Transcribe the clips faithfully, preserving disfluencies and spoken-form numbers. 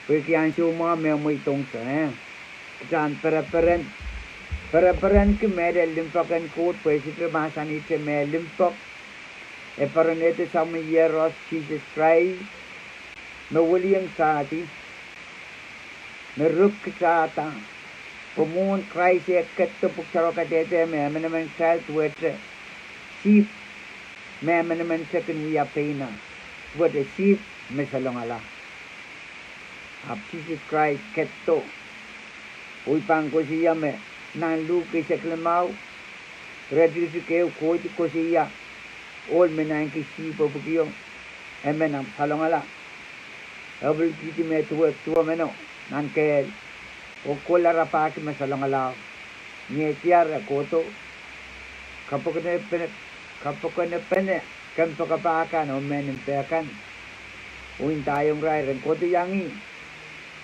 Pwehki ansou mwahu me mweidohng sene, kita en pereperen, pereperenki mehlel limpoak en Koht, pwe sohte mahsanihte me limpoak, e poaronehdi Sahm Iehros Sises Krais, me wilieng sahdi, me ruk kitahda, pwe mwohn Krais eh ketido. Pwuhk Sarawi kadehde me emenemen kitail duwehte sihpw me emenemen kin wia pein ah, duwehte sihpw me salongala. Ahpw Sises Krais ketido, oh I pahn koasoia me nan Luk eisek limau, iretikitik ehu kohdi koasoia, ohl me naineki sihpw epwikio, emen ahpw salongala. E pil kihdi me duwehk duwemeno nan kehl, oh kohla rapahki me salongala. Ni eh diar e kohdo, kapokon, kapokon pene kempoakepah kan oh mehn impe kan, oh ndaiong irail ren kohdo iang ih,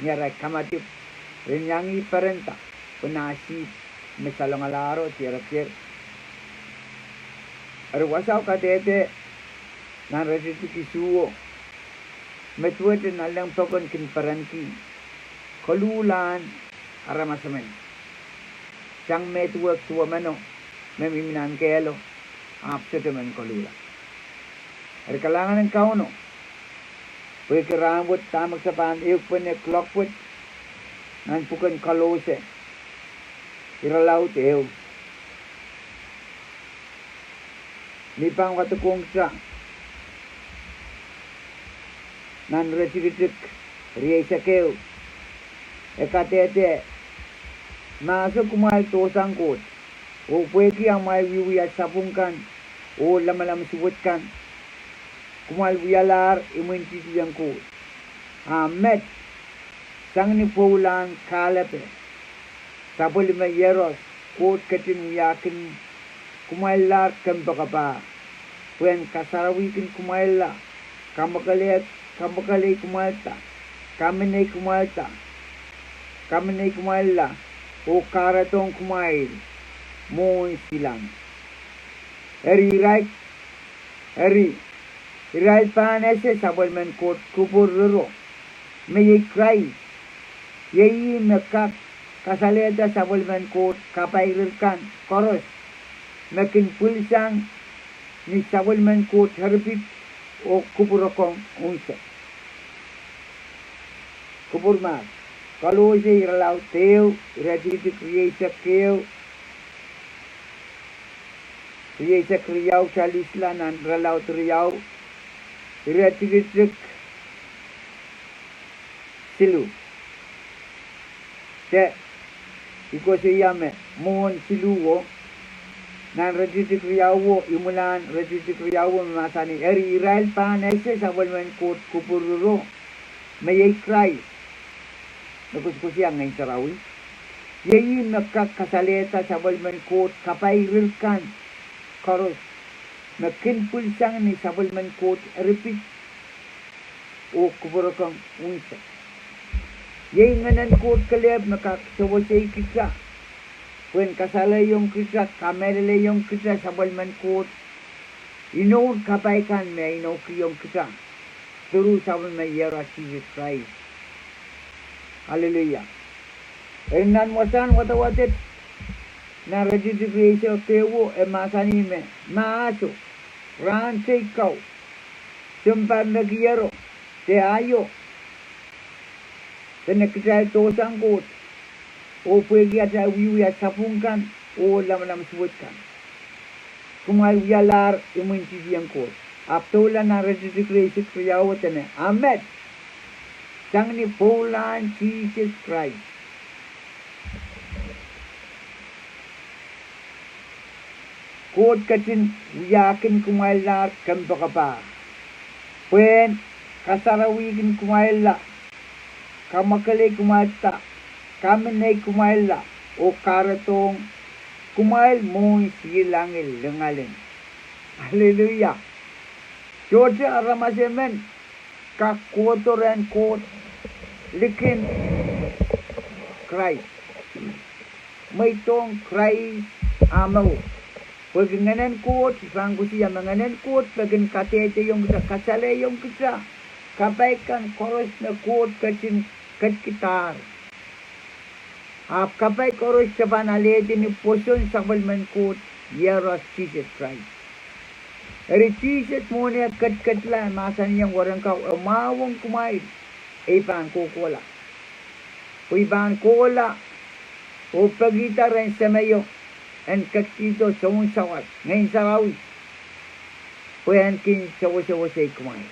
ni arail kamadipw, ren iang ih perenda, pwe nah sihpw me salongalahro dierekier. Eri wasao kadehde nan iretikitik isuho, me duwehte nanleng pokon kin perenki koluhlahn aramas emen. Sang me duwehk duwemeno me mihmi nan kehlo, ahpw sohte men koluhla. Eri kalahngan en Kauno, pwehki rahnwet dahme kita pahn ehukipene kuloak wet nan pwuken Kolose, irelaud ehu, me I pahn wadekohng kita nan iretikitik rieisek ehu, e kadehde, mahso kumwail dohsang Koht, oh pwehki amwail wiewia sapwung kan oh lamalam suwed kan, kumwail wialahr imwintihtien Koht. A met, sang ni pwoulahn kahlepe, sapwellime Iehros, Koht ketin wiahkin kumwaillahr kempoakepah, pwe en kasarawikin kumwailla, kamwakele, kamwakelei kumwailda, kaminei kumwailda, kaminei kumwailla, oh kahredohng kumwail mwohn silangil. Eri irail, eri irail pahn ese sapwellimen Koht kupwur roro, me iei Krais, iei ih me kak kasalehda sapwellimen Koht kapairir kan koaros me kin pwilsang ni sapwellimen Koht eripit oh kupwurokong unsek. Kupwur mahs. Kolose irelaud ehu, iretikitik rieisek ehu, rieisek riau, kita lisla nan irelaud riau, iretikitik siluh. De I koasoia me mwohn siluhwo, nan iretikitik riauwo, imwilahn iretikitik riauwo me mahsanih, eri irail pahn ese sapwellimen Koht kupwur roro, me iei Krais, me koasokoasoia Ngehn Sarawi, iei ih me kak kasalehda sapwellimen Koht kapairir kan koaros me kin pwilsang ni sapwellimen Koht eripit oh kupwurokong unsek. Iei Ngehnen Koht kelehpw me kak sewesei kita, pwehn kasalehiong kita, kamehlelehiong kita sapwellimen Koht, inoun kapai kan me e inoukiong kita through Sapwellime Iehros Sises Krais. Aleluia. Eri nan wasahn wadawad et, nan iretikitik rieisek ehuwo, e mahsanih me mahso, rahn teikan, sounpar me kiero, de aio, dene kitail dohsang Koht, oh pwehki atail wiewia sapwung kan oh lamalam suwed kan, kumwail wialahr imwintihtien Koht. Ahpw doula nan iretikitik rieisek riauwo dene, a met, sang ni pwoulahn Sises Krais, Koht ketin wiahkin kumwaillahr kempoakepah, pwehn kasarawikin kumwailla, kamwakelei kumwailda, kaminei kumwailla, oh kahredohng kumwail mwohn silangil lingalin. Aleluia. Sohte aramas emen kak kohdo rehn Koht likin Krais. Mweidohng Krais, a mour. Pwehki Ngehnen Koht, I pahn koasoia me Ngehnen Koht me kin kadehdehiong kita, kasalehiong kita kapai kan koaros me Koht ketin ketikihdahr. Ahpw kapai koaros te pahn alehdi ni pwoson sapwellimen Koht, Iehros Sises Krais. Eri Sises mwohn eh ketikihla, e mahsanihong werenka, e mwahuwong kumwail, e I pahn kohkohla. Pwe I pahn kohla oh pekihda rehn Semeio en ketikihdo soun sawas, Ngehn Sarawi, pwe en kin sewesewese kumwail.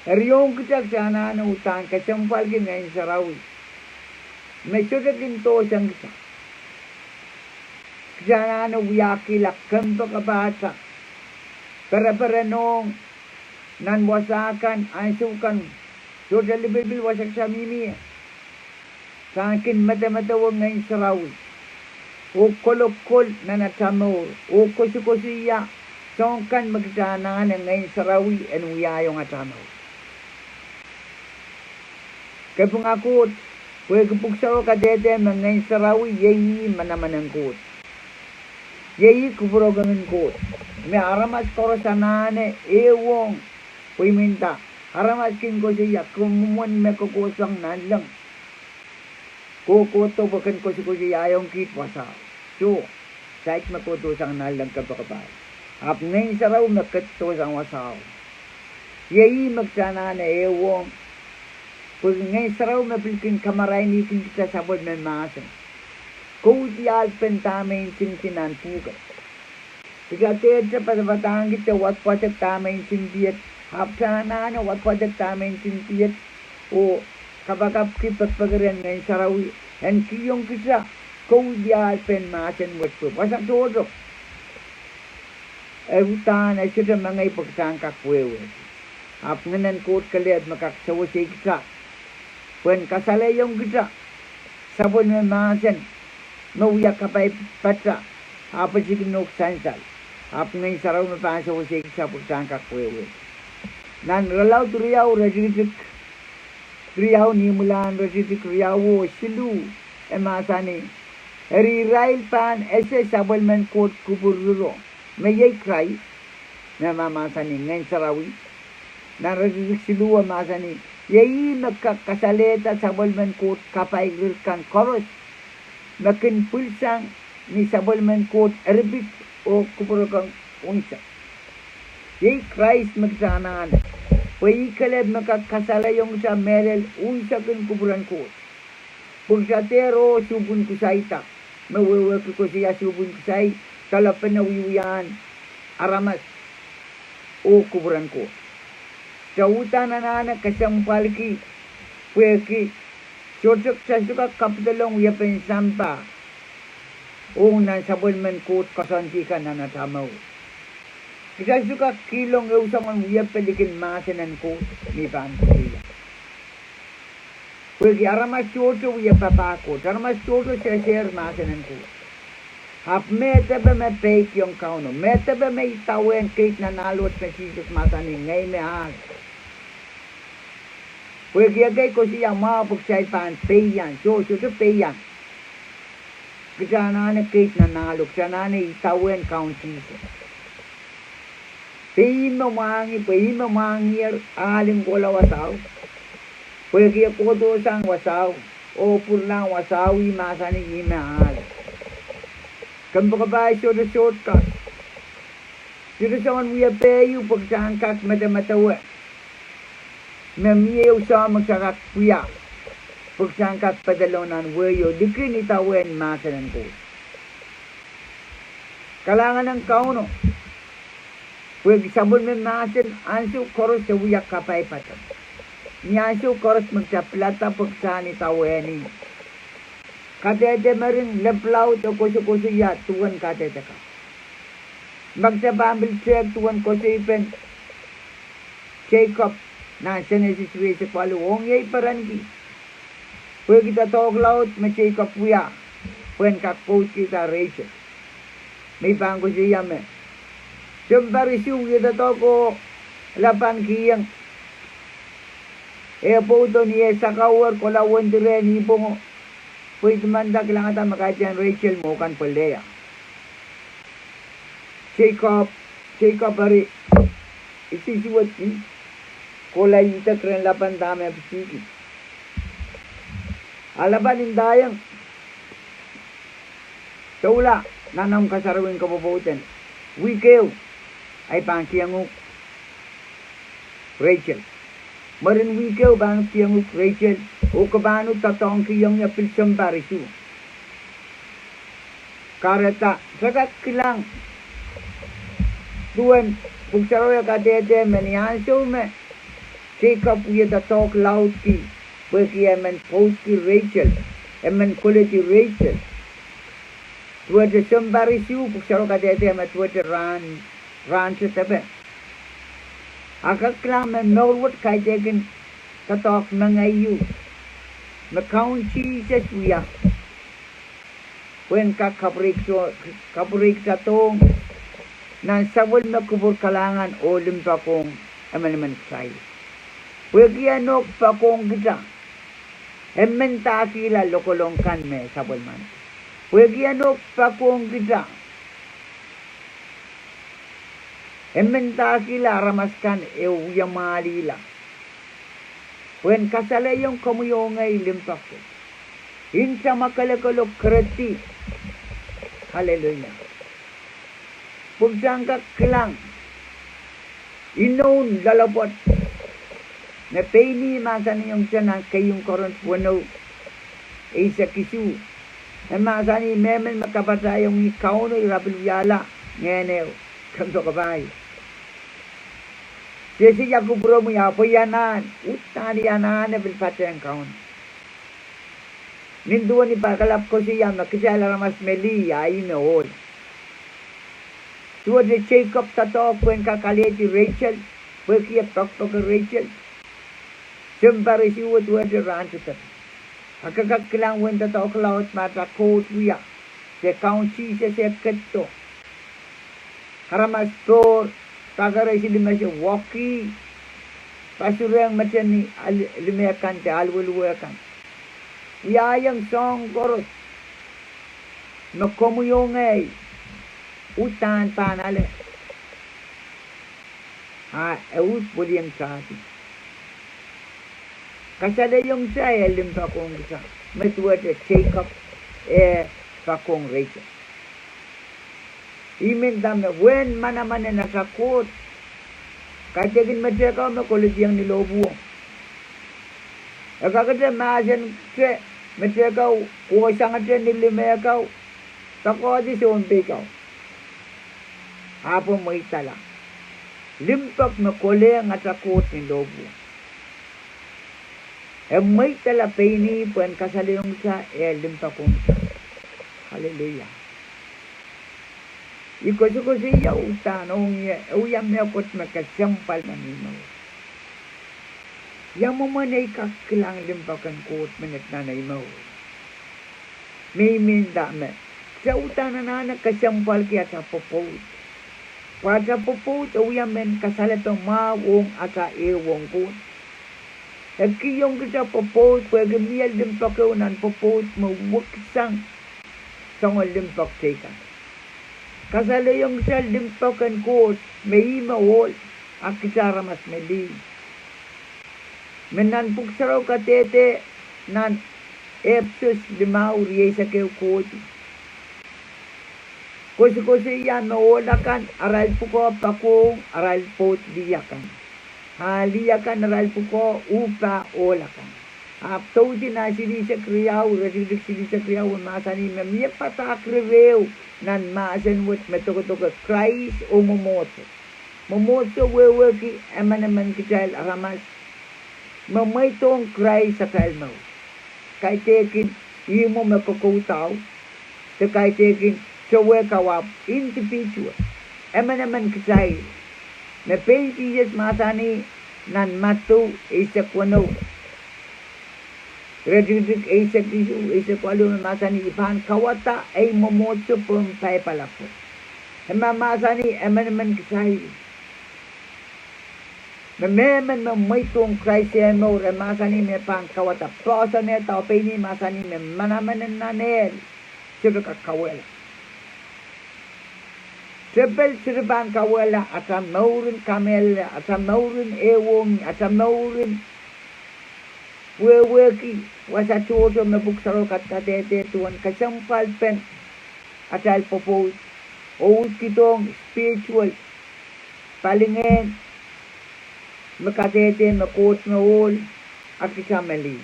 Eri ong kita, kita anahne uhdahn kesempwalki Ngehn Sarawi me sohte kin dohsang kita. Kita anahne wiahkihla kompoakepahte, pereperenohng nan wasa kan, ansou kan, sohte lipilipil wasa kita mihmi ie. Kita kin medemedewe Ngehn Sarawi oh kolokol nan ata mour oh koasokoasoia soahng kan me kita anahne Ngehn Sarawi en wiahiong ata mour. Kapinga Koht, pwehki pwuhk sarawi kadehde me Ngehn Sarawi iei ih manaman en Koht, iei ih kupwurokong en Koht, me aramas koaros anahne ehuong. Pwe I men nda, aramas kin koasoia, ke mwomwen me kohkohsang nanleng. Kohkohdo pwe ken koasokoasoiaiong kiht wasao. Soh, saik me kohdohsang nanleng kompoakepahi, ahpw Ngehn Sarawi me kohdohsang wasao. Iei ih me kita anahne ehuong. Pwehki Ngehn Sarawi me pil kin kamarainihkin kita sapwellime mahsen, kaudiahlpen dahme ntingdi nan pwuhko. Kita dehte padapadahngki de wadwadek dahme ntingdier, ahpw kita anahne wadwadek dahme ntingdier oh kapakapki pekipeki rehn Ngehn Sarawi en kihong kita kaudiahlpen mahsen wet pwe wasa tohto, e uhdahn e sohte mengei pwe kita en kak wehwehki. Ahpw Ngehn en Koht kelehpw me kak sewesei kita pwehn kasalehiong kita sapwellime mahsen me wia kapai pata, ahpw e kin nohk sansal. Ahpw Ngehn Sarawi me pahn sewesei kita pwe kita en kak wehwehki. Nan Irelaud riau, iretikitik riau, ni imwilahn iretikitik riau oh siluh, e mahsanih, eri irail pahn ese sapwellimen Koht kupwuriro, me iei Krais, me mahmahsanih Ngehn Sarawi. Nan iretikitik siluh e mahsanih, iei ih me kak kasalehda sapwellimen Koht kapai rir kan koaros me kin pwilsang ni sapwellimen Koht eripit oh kupwurokong unsek. Iei Krais me kita anahne, pwe ih kelehpw me kak kasalehiong kita mehlel unsek en kupwuren Koht. Pwe kita dehr oh suhpwin kusaida, me wehwehki koasoia suhpwin kusai, delepene wiewiahn aramas oh kupwuren Koht. Kita uhdahn anahne kesempwalki, pwehki sohte kita sohte kak kapidelong wiepen sampah ong nan sapwellimen Koht koasoandi kan nan ata mour. Kita sohte kak kihlong ehu soangen wiepe likin mahsen en Koht me I pahn koasoia. Pwehki aramas tohto wie papah Koht, aramas tohto sehsehr mahsen en Koht. Ahpw me depe me peikiong Kauno, me depe me idawehn keid nan ahl wet me Sises mahsanih, ngehi me ahl. Pwehki ekei koasoia mwahu pwe kitail pahn peian, soh, sohte peian. Kita anahne keid nan ahl o, kita anahne idawehn Kaun Sises. Pwe ih me mwahngih, pwe ih me mwahngiher ahl en kohla wasao. Pwehki e kohdohsang wasao oh pwuralahng wasao, ih mahsanih ih me ahl. Kompoakepahi, sohte sohte kak, sohte soangen wiepe ieu pwe kita en kak medemedewe me mie ehu soahng me kita kak wia pwe kita en kak pedolong nan wehio likin idawehn mahsen en Koht. Kalahngan en Kauno, pwehki sapwellime mahsen ansou koaros e wia kapai pata. Ni ansou koaros me kita pilada pwe kita en idawehn ih, kadehde mering, leplaud, e koasokoasoia duwen kadehde kan. Ma kita pahn pil tehk duwen koasoipen Seikop nan Senesis rieisek waluh, ong iei perenki, pwehki doadoahk laud me Seikop wia pwehn kak pwoudkihda Rachel, me I pahn koasoia me sounpar isuh wie doadoahk oh Lapan kiheng, e pwoudo ni eh sakau, kohla wendi rehn ih pwongo, pwe I pil manda kilangada me kaidehn Rachel mwo kan pwe Lea. Seikop, Seikop eri isuhsuwedki, kohla idek rehn Lapan dahme e pitihki. Alapal, I ndaiong, doula nan omw kasarawien kapwopwoud en wihk ehu, ahi pahn kihong uhk Rachel. Mwurin wihk ehu pahn kihong uhk Rachel, oh ke pahn doadoahngkihong ie pil sounpar isuh. Kahrehda se kak kilang duwen Pwuhk Sarawi kadehde me ni ansou me Jacob wia doadoahk laudki pwehki emen pwoudki Rachel, emen koledi Rachel, duwehte sounpar isuh, Pwuhk Sarawi kadehde me duwehte rahn, rahn tedepe. A kak kilang me mour wet kaidehkin doadoahk mengei ieu me Kaun Sises wia pwehn kak kapwureik, kapwureikihdohng nan sapwellime kupwur kalahngan oh limpoakohng emenemen kitail. Pwehki e nohk poakohng kitail, e mendahkihla lokolok kan me sapwellimaniki. Pwehki e nohk poakohng kitail, e mendahkihla aramas kan e wie mwahulihla pwehn kasalehiong komwi oh ngehi limpoak wet. Nta mwakelekel oh keredi. Aleluia. Pwe kitail en kak kilang inoun loalopwoat me pein ih mahsanihong kitail nan keieun Korint weneu, eisek isuh. E mahsanih, mehmen me kapatahiong ih Kauno, ira pil wiahla ngehn ehu, kompoakepahi. Se ese ia kupwuromwi, ahpw I anahne, uhdahn I anahne pil patehng Kauno. Nin duwen I pahn kalap koasoia me kitail aramas me lih, a ih me ohl. Duwehte Jacob doadoahk pwehn kak alehdi Rachel, pwehki e poakpoake Rachel, sounpar isuh, duwehte rahn tedepe. A ke kak kilang uwen doadoahk laud me atail Koht wia, se Kaun Sises e ketido. Aramas pohr, pakarai silime se wekihki, pasurehng mete ni lime kan de aluweluwe kan. Wiahiong soahng koaros me komwi oh ngehi uhdahn pahn ale. A e uhd pwilieng tahdi. Kasalehiong kitail e limpoakohng kitail, me duwehte Jacob e poakohng Rachel. Ih me nda me uwen manaman en atail Koht, kaidehkin mete ko me kolediong ni lohpwuo, e kakete mahsenete mete ko, kohsangete ni lime ko, poakohdi sounpei ko, ahpw e mweidala. Limpoak me kolehng atail Koht ni lohpwuo. E mweidala pein ih pwehn kasalehiong kitail e limpoakohng kitail. Aleluia. I koasokoasoia uhdahn ong ie e wia mehkot me kesempwal nan mour. Ia mwomwen ei kak kilang limpoak en Koht menet nan ei mour? Me I men nda me kitail uhdahn anahne kesempwalki atail pwopwoud. Pwe atail pwopwoud e wia mehn kasalepe mwahu ong atail ehuong Koht. E kihong kitail pwopwoud pwehki mie limpoak ehu nan pwopwoud me weksang soangen limpoak teikan. Kasalehiong kitail limpoak en Koht me ih me ohl, a kitail aramas me lih. Me nan Pwuhk Sarawi kadehde nan Episos limau, rieisek ehu kohdi, koasokoasoia me ohl akan arail pwukoa poakohng arail pwoud lih akan, a lih akan arail pwukoa uhpah ohl akan. Ahpw doudi nan silihsek riau, iretikitik silihsek riau, e mahsanih me mie padahk rierehu nan mahsen wet me dokedoke Krais oh mwomwohdiso. Mwomwohdiso wehwehki emenemen kitail aramas me mweidohng Krais atail mour. Kaidehkin ihmwo me kokoudo, de kaidehkin towehko, ahpw individual, emenemen kitail. Me pein Sises mahsanih nan Madiu eisek weneu, iretikitik eisek isuh, eisek waluh, me mahsanih, I pahn kawada ei mwomwohdiso pohn paipala pwon. E mahmahsanih emenemen kitail. Me mehmen me mweidohng Krais eh mour, e mahsanih me pahn kawada poahsoanehda, oh pein ih mahsanih me manaman en nan ehl sohte kak kawehla. Tepel sohte pahn kawehla atail mouren kamehlele, atail mouren ehuong ih, atail mouren wehwehki wasa tohto me Pwuhk Sarawi kadkadehde duwen kesempwalpen atail pwopwoud, oh uhd kihdohng spiritual palingehn me kadehde me Koht me ohl, a kita me lih.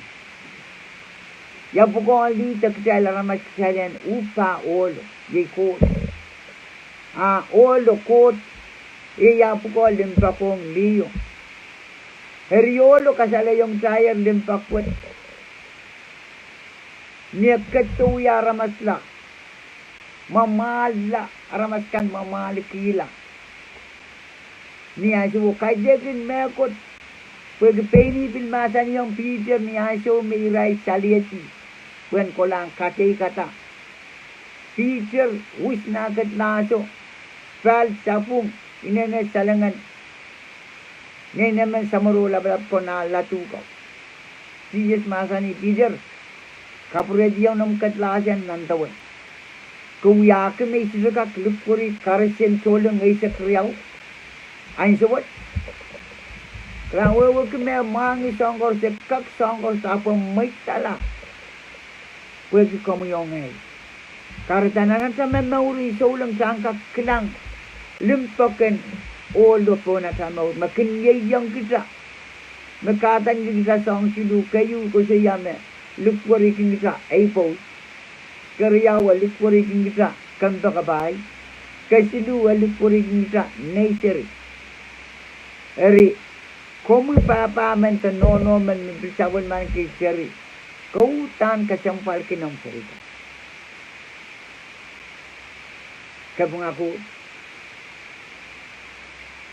Ia pwukoahn lih de kitail aramas, kitail en uhpah ohlo, iei Koht. A ohlo Koht, iei ah pwukoa limpoak ong liho. Eri ohlo kasalehiong kitail limpoak wet. Ni eh ketido wia aramasla, mwamwahlla, aramas kan mwamwahlikihla. Ni ansouo kaidehkin mehkot, pwehki pein ih pil mahsanihong Piter ni ansou me irail saliedi pwehn kolahng kadeikada. Piter wis nah ketlahso, pali sapwung, inenen salengen, nein emen samworo lapalap ko nah ladu ko. Sises mahsanih, Piter, kapwurehdiong noumw ketlahs en nan dewe. Ke wiahki me I sohte kak likwerih karis en souleng eisek riau ansou wet? Ke pahn wehwehki me mwahngih soahng koaros, e kak soahng koaros ahpw mweidala pwehki komwi oh ngehi. Kahrehda nan atail momour en souleng kitail en kak kilang limpoak en ohlo pohn atail mour me kin ieiang kita, me kahdaneki kita soahng siluh. Keieu koasoia me likwerihkin kita ei pwoud. Keriau, e likwerihkin kita kompoakepahi. Kesiluh, e likwerihkin kita nei seri. Eri, komwi pahpa men de nohno men me pil sapwellimaniki seri, ke uhdahn kesempwalki noumw seri kan. Kepinga ko,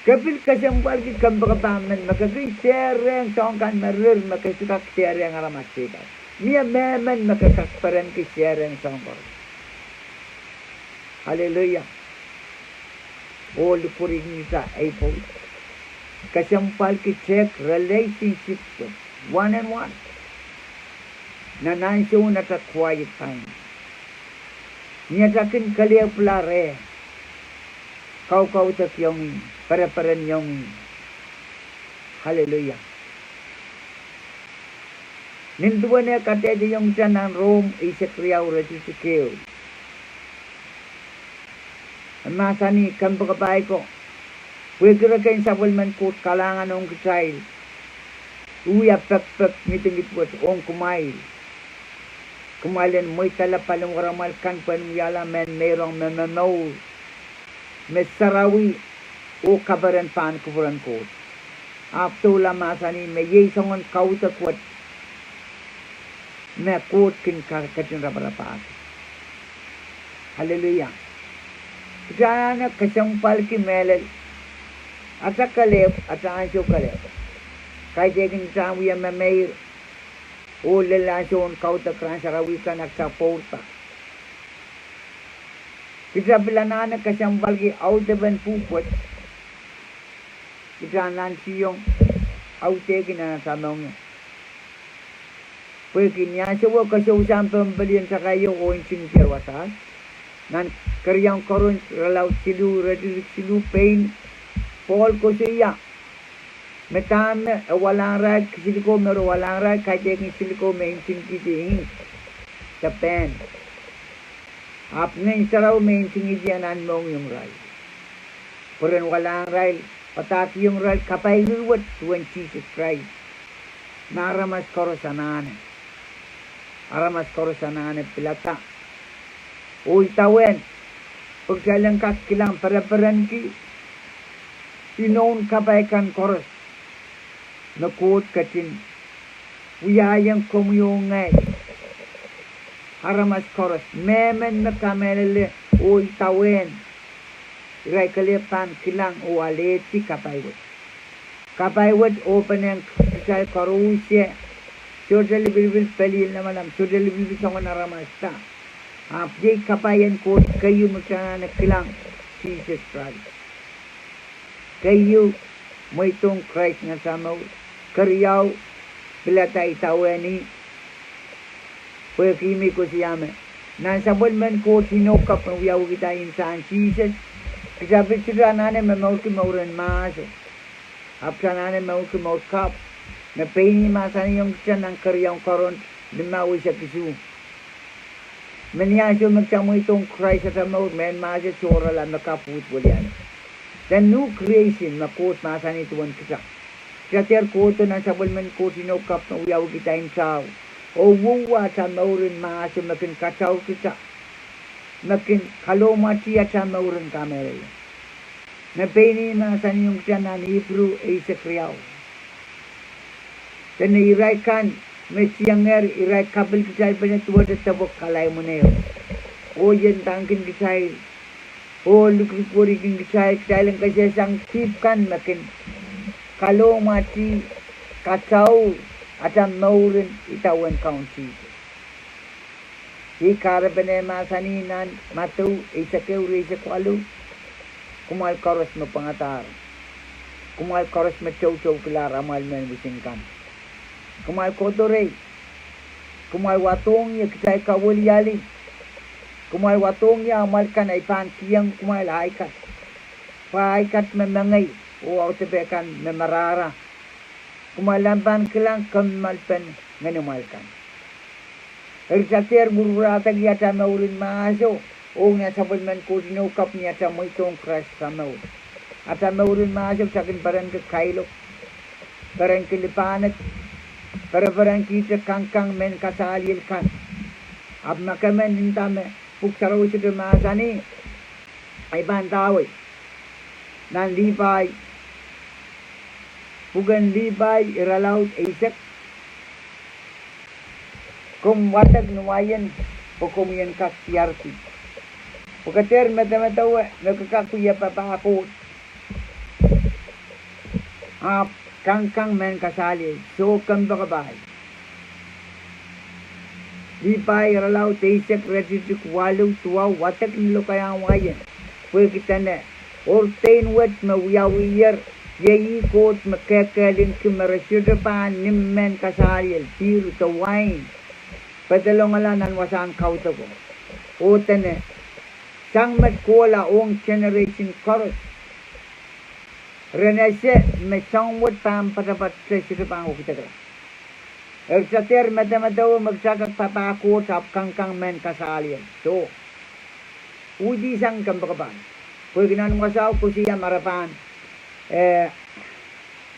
ke pil kesempwalki kompoakepah men me ke kin sehrehng soahng kan me rir me ke sohte kak sehrehng aramas teikan. Mie mehmen me ke kak perenki sehrehng soahng koaros. Aleluia. Oh likwerihkin kita ei pwoud. Kesempwalki take relationship wet, one and one. Nan ansoun atail quiet time, ni atail kin kelehpwla reh, kaukaudokiong ih, perepereniong ih. Aleluia. Nin duwen eh kadehdehiong kita nan Rom eisek riau, iretikitik ehu, e mahsanih, kompoakepahi ko, pwehki re kin sapwellimen Koht kalahngan ong kitail, wia pekpek ngidingid wet ong kumwail. Kumwail en mweidala paliwaramwail kan pwehn wiahla mehn meirong me momour, me sarawi, oh kaperen pahn kupwuren Koht. Ahpw doula mahsanih me iei soangen kaudok wet me Koht kin ka-, ketin raparapahki. Aleluia. Kita anahne kesempwalki mehlel, atail kelehpw, atail ansou kelehpw. Kaidehkin kita en wia memeir, oh lel ansoun kaudok rahn sarawi kan, a kita pwourda. Kita pil anahne kesempwalki audepen pwuhk wet. Kita anahne siohng audehki nan atail mohngiong. Pwehki ni ansouo ke sousang pempelien takaio oh ntingdier wasaht. Nan keriaun Korint irelaud siluh, iretikitik siluh, pein Pohl koasoia me dahme e walahng irail, kisiliko me re walahng irail, kaidehkin siliko me ntingkihdi ink de pen. Ahpw Ngehn Sarawi me ntingihdi nan mohngiong irail, pwe ren walahng irail, padahkihong irail kapai wet duwen Sises Krais, me aramas koaros anahne, aramas koaros anahne pilada. Oh idawehn, pwe kitail en kak kilang pereperenki inoun kapai kan koaros me Koht ketin wiahiong komwi oh ngehi. Aramas koaros, mehmen me kamehlele oh idawehn, irail kelehpw pahn kilang oh alehdi kapai wet. Kapai wet ohpenehng kitail koaros, sohte lipilipil pelien lamalam, sohte lipilipil soangen aramas da. Ahpw iei kapai en Koht keieu me kita anahne kilang, Sises Krais. Keieu, mweidohng Krais nan atail mour. Keriau, pilada idawehn ih. Pwehki me koasoia me nan sapwellimen Koht inou kapw me wiawihkida ntahn Sises, kita pil sohte anahne momourki mouren mahso. Ahpw kita anahne momourki mour kapw. Me pein ih mahsanihong kita nan Keriau Korint limau eisek isuh, me ni ansou me kita mweidohng Krais atail mour, mehn mahso sohrala me kapwuhd wiliala. The new creation me Koht mahsanih duwen kita. Kita dehr kohdo nan sapwellimen Koht inou kapw me wiawikihda ntao, oh wia atail mouren mahso me kin kataukihda, me kin kalohmwatih atail mouren kamehlele. Me pein ih mahsanihong kita nan Ipru eisek riau, dene irail kan me tiengehr, irail kapil kitail pene duwehte depo kalaimwuneo, oh ien ndahkin kitail, oh likilikiwerihkin kitail, kitail en kesehsang dihp kan me kin kalohmwatih, katau atail mouren idawehn Kaun Sises. Iei kahrepen e mahsanih nan Madiu eisek ehu, eisek waluh: Kumwail koaros me pwangadahr, kumwail koaros me toutoukilahr amwail mehn wisik kan, kumwail kohdo rehi, kumwail wadohng ie kitail kawilialih, kumwail wadohng ie amwail kan, I pahn kihong kumwail ahi kat, pwe ahi kat me mengei, oh audepe kan me marahra. Kumwail ahpw pahn kilang kommoalpen ngenimwail kan. Eri kita dehr wurwuradeki atail mouren mahso ong nan sapwellimen Koht inou kapw ni atail mweidohng Krais atail mour. Atail mouren mahso kita kin perenki kailok, perenki lipanek, pereperenkihte kangkang mehn kasaliel kan. Ahpw ma ke men nda me Pwuhk Sarawi sohte mahsanih, I pahn ndawei. Nan Lipai, pwuken Lipai irelaud eisek: Komw wadek ni waien, pwe komwi en kak diarki. Pwe ke dehr medemedewe me ke kak wia papah Koht, ahpw kangkang mehn kasaliel, soh, kompoakepahi. Lipai irelaud eisek, iretikitik waluh, duwau: Wadek ni lokaiahn waien, pwehki dene ordain wet me wiawiher, iei ih Koht me kehkehlingki me re sohte pahn nim mehn kasaliel, pihr de wain, pedolongala nan wasahn kaudoko. Oh dene, sang met kohla ong generation koaros, ren ese me soahng wet pahn poatopoate, sohte pahn wekidekla. Eri kita dehr medemedewe me kita kak papah Koht ahpw kangkang mehn kasaliel, soh, uhdisang, kompoakepahi. Pwehki nan wasao koasoia me re pahn, eh,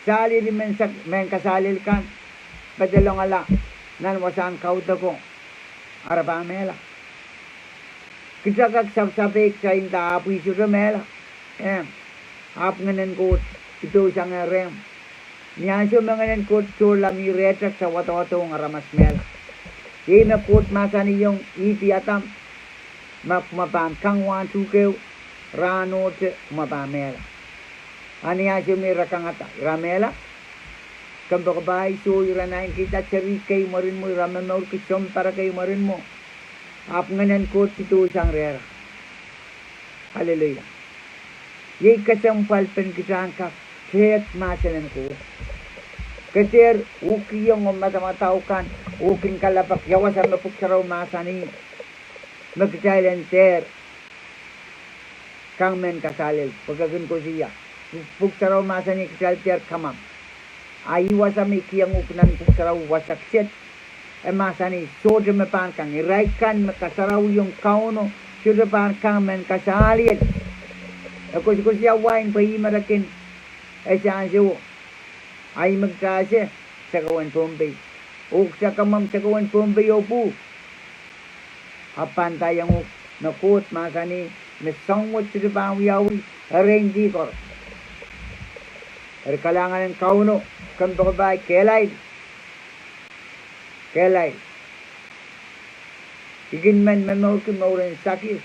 saliedi mehn kasaliel kan, pedolongala nan wasahn kaudoko, a re pahn mehla. Kita kak sapsapei, kita nda, ahpw I sohte mehla. Ehm, ahpw Ngehnen Koht idousang rehmw. Ni ansou me Ngehnen Koht tohrla mi rehtail, kita wadawadohng aramas mehla. Iei me Koht mahsanihong Ihp oh Adam, ma kumwa pahn kang wahn tuhkehu rahnohte, kumwa pahn mehla. A ni ansou me ira kangada, ira mehla? Kompoakepahi. Soh, ira naitikihda seri kei mwurin mwo, ira momourki sounpar kei mwurin mwo, ahpw Ngehnen Koht idousang rehra. Aleluia. Iei kesempwalpen kita en kak tehk mahsen en Koht. Ke dehr uhkihong omw madamadau kan oh kin kalelapak ia wasa me Pwuhk Sarawi mahsanih me kitail en dehr kang mehn kasaliel, pwe ke kin koasoia, Pwuhk Sarawi mahsanih kitail dehr kamwakid. A ih wasa me I kihong uhk nan Pwuhk Sarawi wasa kiset, e mahsanih sohte me pahn kang. Irail kan me kasarawiong Kauno sohte pahn kang mehn kasaliel. E koasokoasoia wain pwe ih me re kin ese ansowo. A ih me kita ese, sekewen Pohnpei. Oh kita kamwomw sekewen Pohnpei oh pwuhk. Ahpw pahn ndaiong uhk me Koht mahsanih me soahng wet sohte pahn wiawi, erein dih koaros. Eri kalahngan en Kauno, kompoakepahi, kehlail. Kehlail. I kin men momourki mouren Sakius.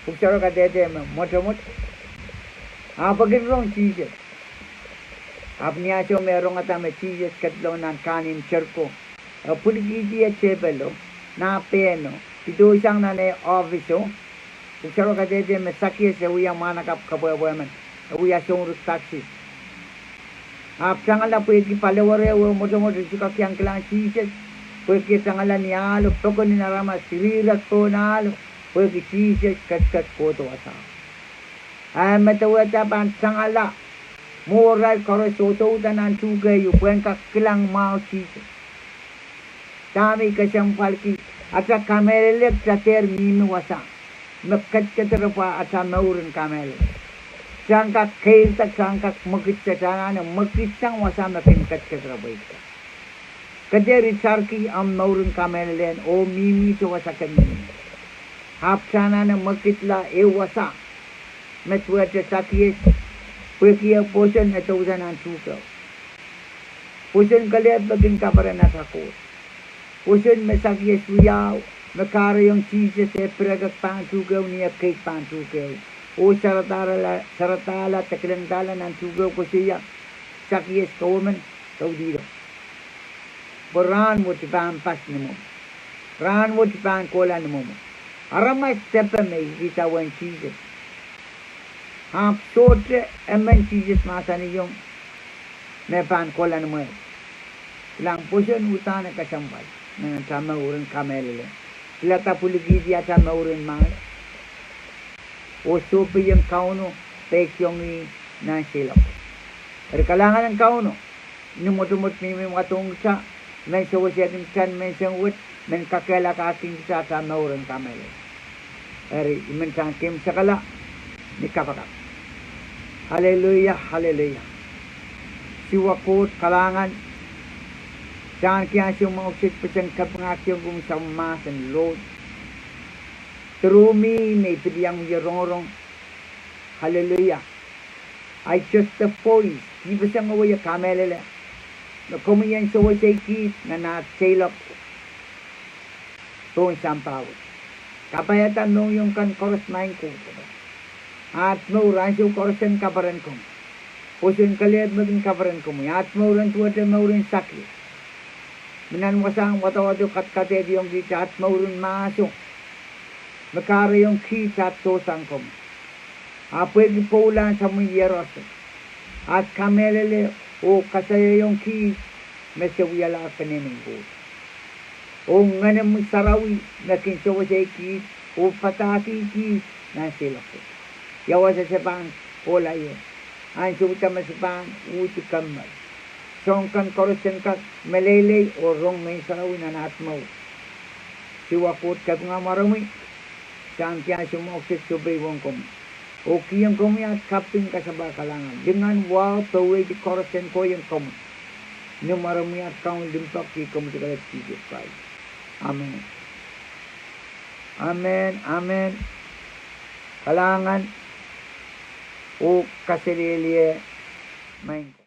Pwuhk Sarawi kadehde me mwotomwot, ahpw e kin rong Sises. Ahpw ni ansou me e rongada me Sises ketilong nan kahnimw Seriko, e pwilikihdi eh tehpelo, nah pehno, idoisang nan eh ohpiso, Pwuhk Sarawi kadehde me Sakius e wia mwahnakapw kepwehpwe men, e wia sounrik taksi. Ahpw tangala pwehki paliwere ehu mwotomwot, e sohte kak iang kilang Sises, pwehki e tangala ni ahlo, pokon en aramas, irihrek pohn ahlo, pwehki Sises ketiket kohdo wasao. A e medewehda pahn tangala Mwuhr irail koaros sohte uhdahn nan tuhke ieu pwehn kak kilang mwahu Sises. Dahme I kesempwalki, ata kamehlele kitail dehr mihmi wasa me ketiket ire pwe ata mour en kamehlele. Kitail en kak keirda, kitail en kak mwekidda, kitail anahne mwekid sang wasa me kin ketiket ire pwe ita. Ke dehr itarki omw mour en kamehlele oh mihmihte wasa ke mihmi. Ahpw kitail anahne mwekidla ehu wasa me duwehte Sakius, pwehki e pwoson e douda nan tuhke. Pwoson kelehpw me kin kaperen ata Koht. Pwoson me Sakius wiahu, me kahrehiong Sises e pirekek pahn tuhke ni e keid pahn tuhke. Oh saradahla, saradahla de kilangdahla nan tuhke koasoia, Sakius, kowe men, doudihdo. Pwe rahn wet I pahn pas ni mwomw. Rahn wet I pahn kohla ni mwomw. Aramas depe me idawehn Sises. Ahpw sohte emen Sises mahsanihong me pahn kohla ni mwomw. Kilang, pwoson uhdahn kesempwal nan ata mour en kamehlele. Pilada pwilikihdi ata mour en mahs oh sohpeiong Kauno, peikiong ih nan seiloak. Eri kalahngan en Kauno, ni mwotomwot mihmi wadohng kitail, men sewesehkin kitail ni menseng wet, men kakehlakahkin kitail ata mour en kamehlele. Eri I men kak kin sekala ni kapakap. Aleluia, aleluia. Sises Koht kalahngan, kitail kihong ansou mwahu kiset pwe sen kapingahkiong komwi Sahm mahsen Lord. Duromwi me I pil iang wie rongorong. Aleluia. I just a voice, dihpeseng oh wie kamehlele me komwi en sewesei kiht nan aht seiloak pohn sampah wet. Kapaiada mohngiong kan koaros, Maing Koht. Aht mour ansou koaros en kaperen komwi. Pwoson kelehpw me kin kaperen komwi. Aht mour en duwehte mour en Sakius, me nan wasahn wadawado kadkadehdiong kiht, aht mour en mahso me kahrehiong kiht aht dohsang komwi. Ahpw pwehki pwoulahn samwi iehroso, aht kamehlele oh kasalehiong kiht me se wialahr peneinei Koht. Oh Ngenomwi Sarawi me kin sewesei kiht oh padahkih kiht nan seiloak wet. Ia wasa se pahn kohla ie? Ansou da me se pahn uhdi kommour? Soahng kan koaros en kak meleilei oh rong Ngehn Sarawi nan aht mour. Sises Koht, kapinga mwaromwi, kitail kihong ansou mwahu kiset sohpeiong komwi oh kihong komwi aht kaping, kasamwoh, kalahngan, lingan, wahu, poweidi koaros en kohiong komwi. Ni mwaromwi aht Kaun limpoak, ih komwi tuhlap Sises Krais. Amen. Amen, amen. Kalahngan oh kaselehlie, Maing.